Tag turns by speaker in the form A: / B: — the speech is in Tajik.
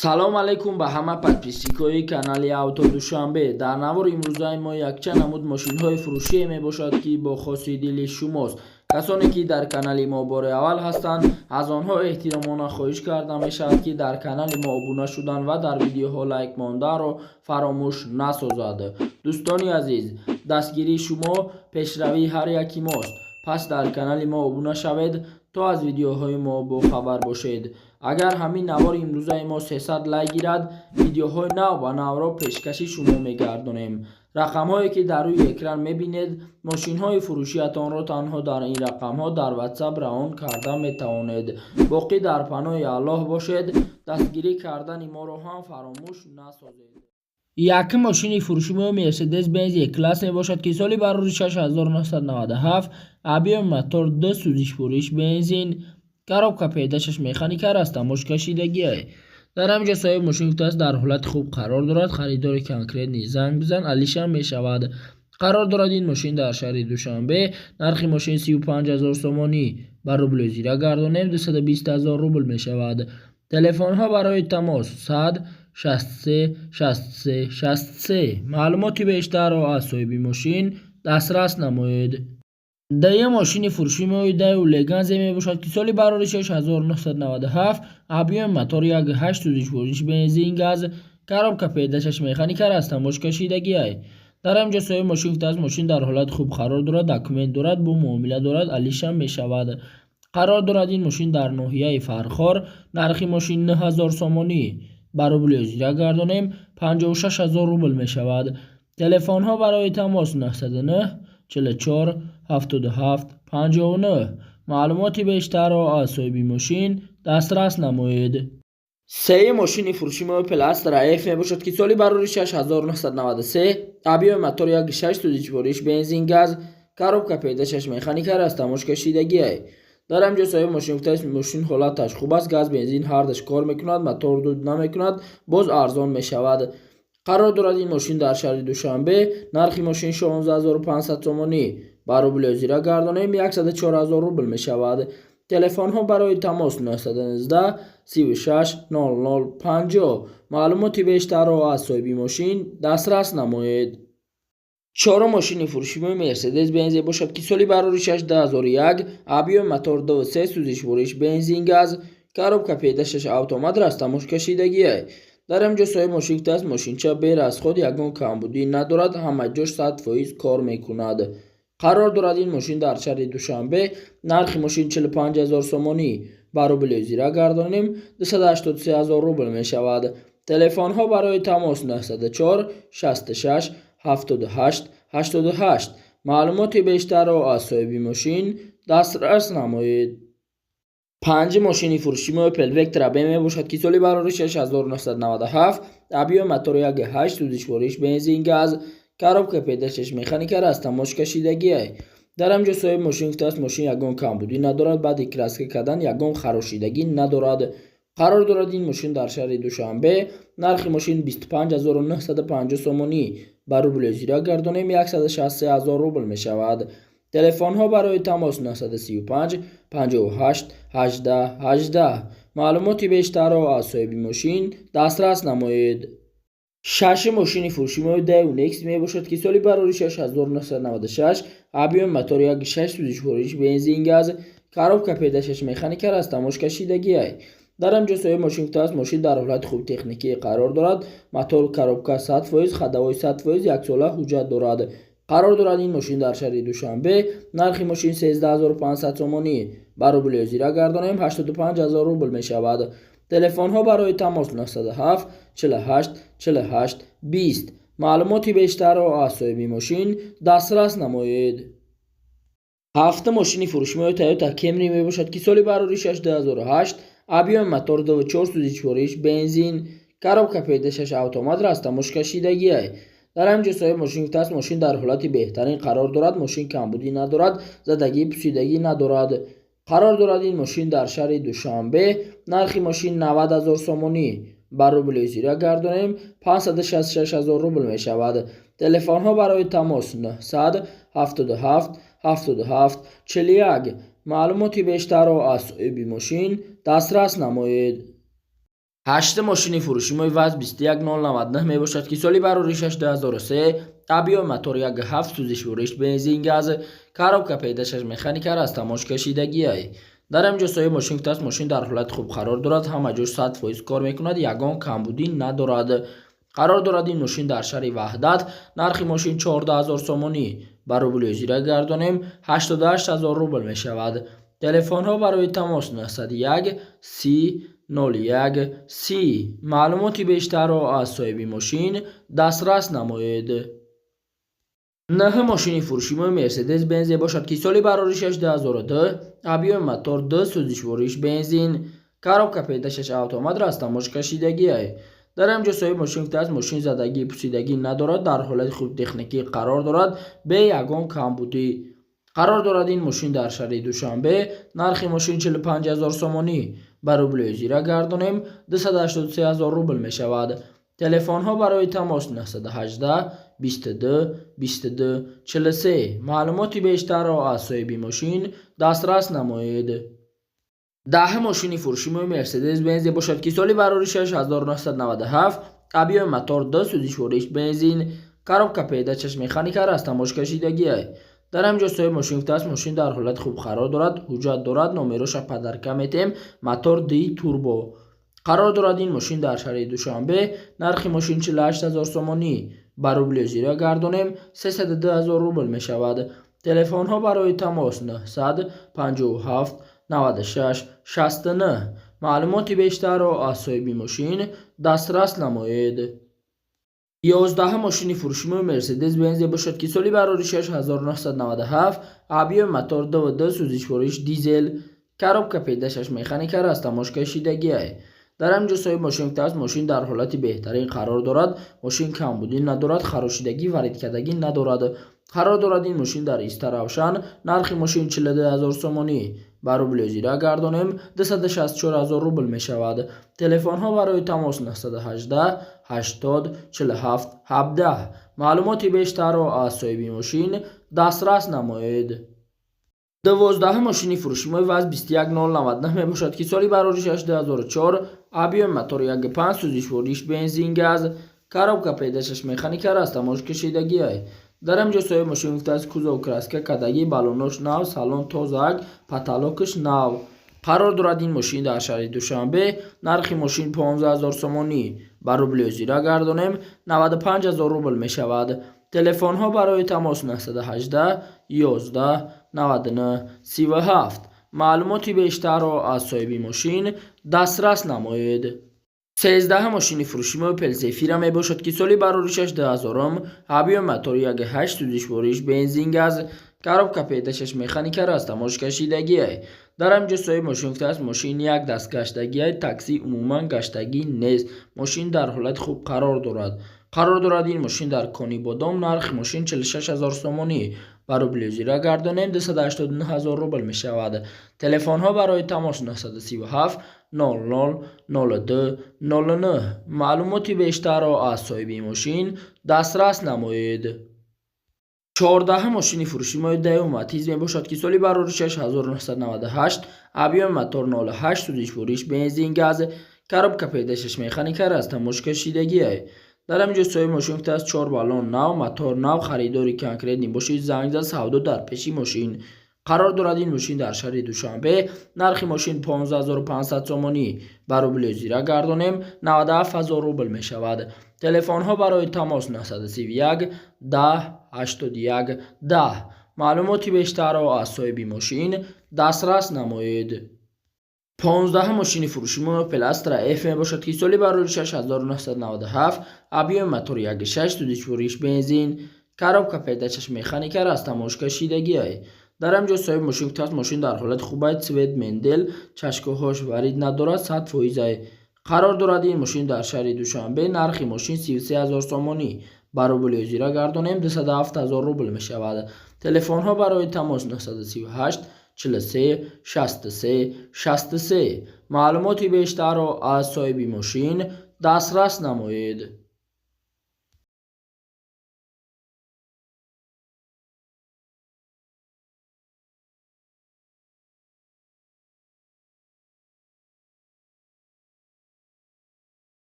A: Салом алейкум ба ҳама подписчикои канали Авто Душанбе. Дар навори имрӯзаи мо якчанд намуд мошинҳои фурӯшие мебошад, ки бо хоси дили шумост. Касоне ки дар канали мо бори аввал ҳастанд, аз онҳо эҳтиромона хоҳиш карда мешавад, ки дар канали мо обуна шудан ва дар видеоҳо лайк монданро фаромӯш насозад. Дӯстони азиз, дастгирии шумо пешравии ҳар яки мост, пас дар канали мо обуна шавед, то аз видеоҳои мо бохабар бошед. Агар ҳамин навори имрӯзаи мо 300 лайк гирад, видеоҳои нав ба навро пешкаши шумо мегардонем. Рақамҳое ки дар рӯи экран мебинед, мошинҳои фурӯшиятонро танҳо дар ин рақамҳо дар Ватсап равон карда метавонед. Боқӣ дар паноҳи Аллоҳ бошед, дастгирӣ кардани моро ҳам фаромӯш насозед. Якум мошини фурӯши мо Мерседес Бенз Е-класс мебошад, ки соли барори 6997, объёми мотор 2, сӯзишвориш бензин, коробка передачаш механика, растаможкашидагиа. Дар ҳамин ҷо соҳиби мошин гуфтааст, дар ҳолати хуб қарор дорад, харидори конкретный занг бизан, алишам мешавад. Қарор дорад ин мошин дар шаҳри Душанбе. Нархи мошин 35 000 сомонӣ, ба рубли зира гардонем, 220 000 рубл мешавад. Телефонҳо барои тамос 100 63 63 63. Маълумоти бештарро аз соҳиби мошин дастрас намоед. Дуюм мошини фурӯши мо Даеу Леганзе мебошад, ки соли барори 6997, объёми мотор 1,8, сӯзишвориш бензин, газ, коробка передачаш механика, растаможкашидагиай. Дар ҳамин ҷо соҳиби мошин гуфтааст, мошин дар ҳолати хуб қарор дорад, документ дорад, бо муомила дорад, алишам мешавад. Қарор дорад ин мошин дар ноҳияи Фархор. Нархи мошин 9000 сомонӣ, ба рубли зира гардонем, 56 000 рубл мешавад. Телефонҳо барои тамос 909 44 77 59. Маълумоти бештарро аз соҳиби мошин дастрас намоед. Сеюм мошини фурӯши мо Opel Astra F мебошад, ки соли барори 6993, объёми мотор 1,6, сӯзишвориш бензин, газ, коробка передачаш механика, растаможкашидагиай. Дар ҳамин ҷо соҳиби мошин гуфтааст, мошин ҳолаташ хуб аст, газ, бензин ҳардаш кор мекунад, мотор дуд намекунад, боз арзон мешавад. Қарор дорад ин мошин дар шаҳри Душанбе. Нархи мошин 16 500 сомонӣ, ба рубли ҳозира гардонем, 104 000 рубл мешавад. Телефонҳо барои тамос 919 36 00 50. Маълумоти бештарро аз соҳиби мошин дастрас намоед. Чорум мошини фурӯши мо Мерседес Бензе бошад, ки соли барори 2001, объёми мотор 2,3, сӯзишвориш бензин, газ, коробка передачаш автомат, растаможкашидагиай. Дар ҳамин ҷо соҳиби мошин гуфтааст, мошинча берасход, ягон камбудӣ надорад, ҳама ҷош 100% кор мекунад. Қарор дорад ин мошин дар шаҳри Душанбе. Нархи мошин 45 000 сомонӣ, ба рубли зира гардонем, 283 000 рубл мешавад. Телефонҳо барои тамос 904 66 78 88. Маълумоти бештарро аз соҳиби мошин дастрас намоед. Панҷум мошини фурӯши мо Opel Vectra B мебошад, ки соли барори 6997, объёми мотор 1,8, сӯзишвориш бензин, газ, коробка передачаш механика, растаможкашидагиай. Дар ҳамин ҷо соҳиби мошин гуфтааст, мошин ягон камбудӣ надорад, баъди краска кардан ягон харошидагӣ надорад. Қарор дорад ин мошин дар шаҳри Душанбе. Нархи мошин 25 950 сомонӣ, ба рубли зира гардонем, 163 000 рубл мешавад. Телефонҳо барои тамос 935 58 18 18. Маълумоти бештарро аз соҳиби мошин дастрас намоед. Шашум мошини фурӯши мо Daewoo Nexia мебошад, ки соли барори 6996, объёми мотор 1,6, сӯзишвориш бензин, газ, коробка передачаш механика, растаможкашидагиай. Дар ҳамин ҷо соҳиби мошин гуфтааст, мошин дар ҳолати хуби техникӣ қарор дорад, мотор, коробка 100%, ходовой 100%, яксола ҳуҷҷат дорад. Қарор дорад ин мошин дар шаҳри Душанбе. Нархи мошин 13 500 сомонӣ, ба рубли ҳозира гардонем, 85 000 рубл мешавад. Телефонҳо барои тамос 907 48 48 20. Маълумоти бештарро аз соҳиби мошин дастрас намоед. Ҳафтум мошини фурӯши мо Toyota Camry мебошад, ки соли барори 2008, объёми мотор 2,4, сӯзишвориш бензин, коробка передачаш автомат, растаможкашидагиай. Дар ҳамин ҷо соҳиби мошин гуфтааст, мошин дар ҳолати беҳтарин қарор дорад, мошин камбудӣ надорад, задагӣ, пусидагӣ надорад. Қарор дорад ин мошин дар шаҳри Душанбе. Нархи мошин 90 000 сомонӣ, ба рубли зира гардонем, 566 000 рубл мешавад. Телефонҳо барои тамос 900 77 77 41. Маълумоти бештарро аз соҳиби мошин дастрас намоед. Ҳаштум мошини фурӯши мо ВАЗ 21099 мебошад, ки соли бароришаш 2003, объёми мотор 1,7, сӯзишвориш бензин, газ, коробка передачаш механика, растаможка шидагиай. Дар ҳамин ҷо соҳиби мошин гуфтааст, мошин дар ҳолати хуб қарор дорад, ҳама ҷош 100% кор мекунад, ягон камбудӣ надорад. Қарор дорад ин мошин дар шаҳри Ваҳдат. Нархи мошин 14 000 сомонӣ, ба рубли ҳозира гардонем, 88 000 рубл мешавад. Телефонҳо барои тамос 901 30 01 30. Маълумоти бештарро аз соҳиби мошин дастрас намоед. Нӯҳум мошини фурӯши мо Мерседес Бенз бошад, ки соли бароришаш 2002, объёми мотор 2, сӯзишвориш бензин, коробка передачаш автомат, растаможка шидагиай. Дар ҳамин ҷо соҳиби мошин гуфтааст, мошин задагӣ, пусидагӣ надорад, дар ҳолати хуби техникӣ қарор дорад, бе ягон камбудӣ. Қарор дорад ин мошин дар шаҳри Душанбе. Нархи мошин 45 000 сомонӣ, ба рубли ҳозира гардонем, 283 000 рубл мешавад. Телефонҳо барои тамос 918 22 22 43. Маълумоти бештарро аз соҳиби мошин дастрас намоед. Даҳум мошини фурӯши мо Мерседес Бенз бошад, ки соли бароришаш 1997, объёми мотор 2, сӯзишвориш бензин, коробка передачаш механика, растаможка шидагиай. Дар ҳамин ҷо соҳиби мошин гуфтааст, мошин дар ҳолати хуб қарор дорад, ҳуҷҷат дорад, номероша подарка метем, мотор ди турбо. Қарор дорад ин мошин дар шаҳри Душанбе. Нархи мошин 48 000 сомонӣ, ба рубли ҳозира гардонем, 302 000 рубл мешавад. Телефонҳо барои тамос 957 96 69. Маълумоти бештарро аз соҳиби мошин дастрас намоед. 11-ум мошини фурӯши мо Мерседес Бенз бошад, ки соли бароришаш 1997, объёми мотор 2,2, сӯзишвориш дизел, коробка передачаш механика, растаможка шидагиай. Дар ҳамин ҷо соҳиби мошин гуфтааст, мошин дар ҳолати беҳтарин қарор дорад, мошин камбудӣ надорад, харошидагӣ, варидкардагӣ надорад. Қарор дорад ин мошин дар Истаравшан. Нархи мошин 42 000 сомонӣ, ба рубли ҳозира гардонем, 264 000 рубл мешавад. Телефонҳо барои тамос 918 80 47 17. Маълумоти бештарро аз соҳиби мошин дастрас намоед. 12-ум мошини фурӯши мо ВАЗ 21099 мебошад, ки соли бароришаш 2004, объёми мотор 1,5, сӯзишвориш бензин, газ, коробка передачаш механика, растаможка шидагиай. Дар ҳамин ҷо соҳиби мошин гуфтааст, кузов краска кардагӣ, балонош нав, салон тозак, потолокаш нав. Қарор дорад ин мошин дар шаҳри Душанбе. Нархи мошин 15 000 сомонӣ, ба рубли ҳозира гардонем, 95 000 рубл мешавад. Телефонҳо барои тамос 918 11 99 37. Маълумоти бештарро аз соҳиби мошин дастрас намоед. 13-ум мошини фурӯши мо Опел Зефира мебошад, ки соли бароришаш 2000-ум, объёми мотори 1,8, сӯзишвориш бензин, газ, коробка передачаш механика, растаможка шидагиай. Дар ҳамин ҷо соҳиби мошин гуфтааст, мошин як даст гаштагиай, такси умуман гаштагӣ нест, мошин дар ҳолати хуб қарор дорад. Қарор дорад ин мошин дар Конибодом. Нархи мошин 46 000 сомонӣ, ба рубли ҳозира гардонем, 289 000 рубл мешавад. Телефонҳо барои тамос 937 00 02 09. Маълумоти бештарро аз соҳиби мошин дастрас намоед. 14-ум мошини фурӯши мо Дэу Матиз мебошад, ки соли бароришаш 1998, объёми мотор 0,8, сӯзишвориш бензин, газ, коробка передачаш механика, растаможка шидагиай. Дар ҳамин ҷо соҳиби мошин гуфтааст, чор баллон нав, мотор нав, харидори конкретный бошед, занг зад, савдо дар пеши мошин. Қарор дорад ин мошин дар шаҳри Душанбе. Нархи мошин 15 500 сомонӣ, ба рубли ҳозира гардонем, 97 000 рубл мешавад. Телефонҳо барои тамос 931 10 81 10. Маълумоти бештарро аз соҳиби мошин дастрас намоед. 15-ум мошини фурӯши мо Опел Астра F мебошад, ки соли бароришаш 1997, объёми мотор 1,6, сӯзишвориш бензин, коробка передачаш механика, растаможка шидагиай. Дар ҳамин ҷо соҳиби мошин гуфтааст, мошин дар ҳолати хубай, цвет мендел, чашкоҳош варид надорад, 100%-ай. Қарор дорад ин мошин дар шаҳри Душанбе. Нархи мошин 33 000 сомонӣ, ба рубли ҳозира гардонем, 207 000 рубл мешавад. Телефонҳо барои тамос 938 43 63 63. Маълумоти бештарро аз соҳиби мошин дастрас намоед.